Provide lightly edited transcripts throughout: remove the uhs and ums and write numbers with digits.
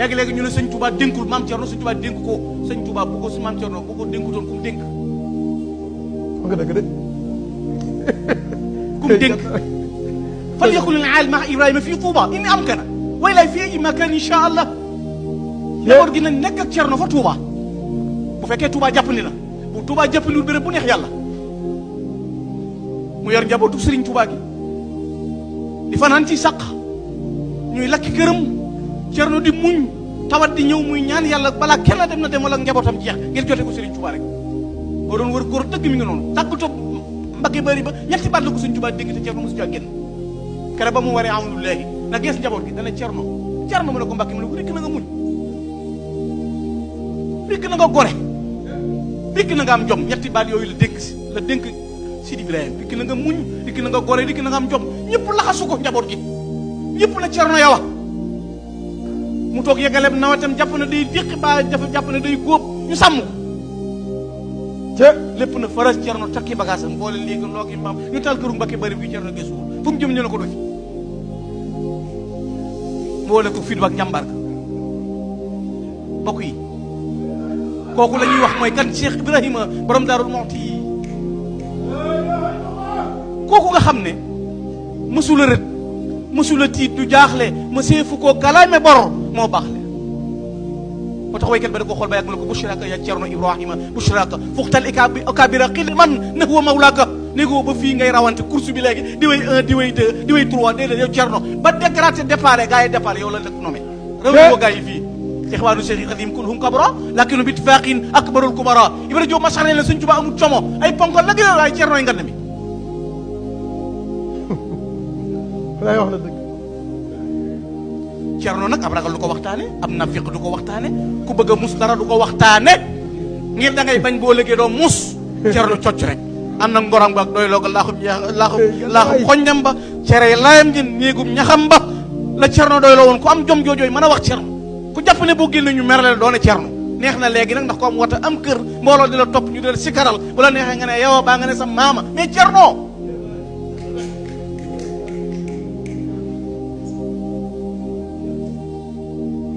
léegi-léegi ñu ne sëñ Touba dénkul maam Thierno sëñ Touba dénk ko sëñ Touba bu ko su maam Thierno bu ko dénkutoon ku mu dénk nga dëgg de ku mu dénk fal yakun al aal maa Ibrahima fii Touba inni amkana way lay fii makan insha allah njaboot gi nañ nekk ak Thierno fa Touba bu fekkee Touba jàppandi na bu Touba jàppandiwul béréb bu neex yàlla mu yor njabootu Serigne Touba gi di fanaan ci sàq ñuy lakki këram Thierno di muñ tawat di ñëw muy ñaan yàlla balaa kenn dem na dem wala njabootam jeex ngir jote ko Serigne Touba rek boo doon wër góor dëgg mi ngi noonu tàggatoo mbagge bëri ba ñetti baat la ko Serigne Touba dégg te Thierno mosu caa génn kere ba mu waree amul léegi na gees njaboot gi dana Thierno mu ne ko mbagge mu ne ko rikk na nga muñ rikk na nga gore rikk na nga am jom ñetti baat yooyu la dénk Sidi Ibrahima rikk na nga muñ rikk na nga gore rikk na nga am jom ñëpp laxasu ko njaboot gi ñëpp na Thierno yawa mu toog yeggaleem nawetam jàpp na day déqi ba jàpp na day góob ñu sàmm ko te lépp na faras Thierno takki bagaasam boole léegi loogi mbaam ñu tal këru Mbacke bari bi Thierno gëstuwul fu mu jëm ñu ne ko doy boole ko fit ak njàmbaar ga bokk yi kooku la ñuy wax mooy kan Cheikh Ibrahima borom Daarul Muxti yi kooku nga xam ne mësula rët mësula tiit du jaaxle mësee fu koo kalaame bor moo baax le moo tax waykat ba da ko xool ba yàgg mu ne ko bushraka ya Thierno Ibrahima bushraka fuxtal akabira xidman na huwa mawlaka néegoo ba fii ngay rawante course bi léegi di way 1 di way 2 di way 3 déedéet yow Thierno ba décraté départ gars yi départ yow la nekk nommé raw ko gars yi fii ixwaanu Cheikh Xadim kulhum kabra lakinu bitfaqin akbarul kubara Ibra Diop masarne la Sëñ Tuubaa amul como ay ponkal la gën waaye Thierno yi nga mi lay wax na dëgg Thierno nag ab ragal du ko waxtaane ab nafiq du ko waxtaane ku bëgg a mus dara du ko waxtaane ngir da ngay bañ boo lëggee doo mus Thierno cocc rek am na ngoram ba ak doy looga laaxub xoññam ba cere layam ji néegum ñaxam ba la Thierno doy loo woon ku am jom joojooy mën a wax Thierno ku jàpp ne boo génne ñu merale doone Thierno neex na léegi nag ndax ko am wata am kër mbooloo di la topp ñu del sikaral bu la neexee nga ne yow baa nga ne sa maama mais Thierno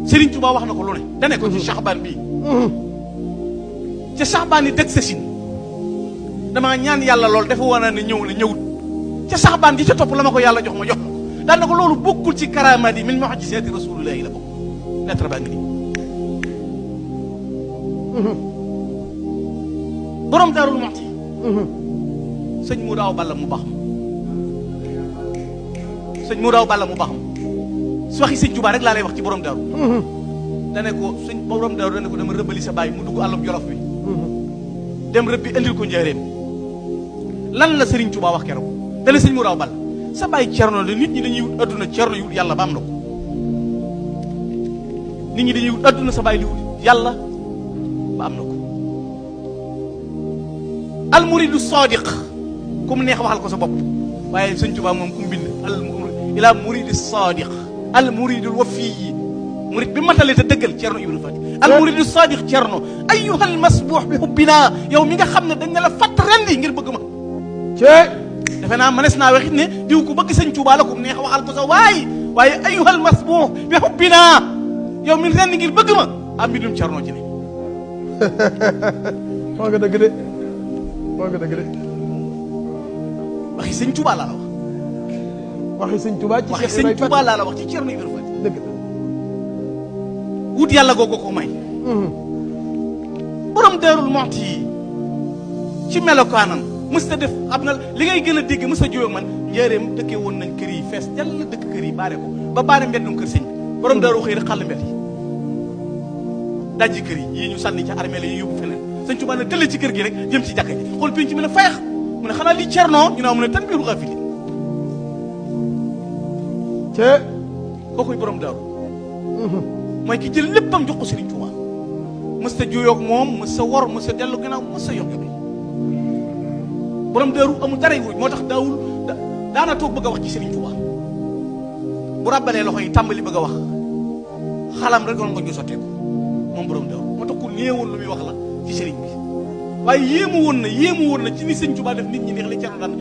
Serigne Touba wax na ko lu ne dane ko ci Saxbaan bii ca Saxbaan yi dëgg sa sin damaa ñaan yàlla loolu dafa wane ne ñëw na ñëwut ca Saxbaan ji ca topp la ma ko yàlla jox ma jox ma ko daan na ko loolu bokkul ci karaamaat yi min mu'jizaati rasulillahi la bokk lettre baa ngi nii borom Daarul Muxti sëñ mu daaw balla mu baax sëñ mu daaw balla mu baax su waxi sëñ Tuubaa rek laa lay wax ci borom daaru dane ko sëñ borom daaru dane ko dama rëbbali sa bàyyi mu dugg àllum Jolof bi dem rëbbi indil ko njaareem lan la Sëriñ Tuubaa wax keroog dane sëñ mu daaw balla sa bàyyi Cerno la nit ñi dañuy wut adduna Cerno yu wut yàlla ba am na ko nit ñi dañuy wut adduna sa bàyyi li wut yàlla ba am na ko almuridu sadiq ku mu neex waxal ko sa bopp waaye sëñ Tuubaa moom ku mu bind ila muridi sadiq al muridul wafiyi murid bi matale te dëggal Thierno Ibrahima Fati al muridul sadiq Thierno ayyuhal masbuux bi hubbina yow mi nga xam ne dañ ne la fatt rendi ngir bëgg ma defe naa mënees naa waxit ne diw ku bëgg sëñ Tuubaa la ku neex waxal ko sa waaye ayyuhal masbuux bi hubbina yow mi rendi ngir bëgg ma am mbindum Thierno ci ne wax nga dëgg de wax nga dëgg de waxi sëñ Tuubaa laa la wax waxi sëñ Tuubaa ci waxi sëñ Tuubaa laa la wax ci Thierno Ibrahima Fati dëgg la wut yàlla googu ko may borom Daarul Muxti yi ci melokaanam mës ta def am na li ngay gën a dégg mës a jóg man njëreem dëkkee woon nañ kër yi fees jàll dëkk kër yi baare ko ba baare mbeddum kër sëñ bi borom daaru xëy rek xàll mbedd yi dajji kër yi yii ñu sànni ca armée la yi yóbbu feneen sëñ Tuubaa ne tëlle ci kër gi rek jëm ci jàkka ji xool penc mi ne fayax mu ne xanaa lii Cerno ñu ne mu ne tan biiru xaafili te kookuy borom daaru mooy ki jël léppam jox ko Sëriñ Tuubaa mës ta juyoog moom mës sa wor mës sa dellu ginnaaw mës sa yox-yoxi borom daaru amul dara wuruj moo tax daawul daana toog bëgg a wax ci Sëriñ Tuubaa bu ràbbalee loxo yi tàmbali bëgg a wax xalam rek doon nga ñu sotteeku moom borom daaru moo tax ku néewoon lu muy wax la ci sëriñ bi waaye yéemu woon na ci ni Sëriñ Tuubaa def nit ñi neex li Cerno daan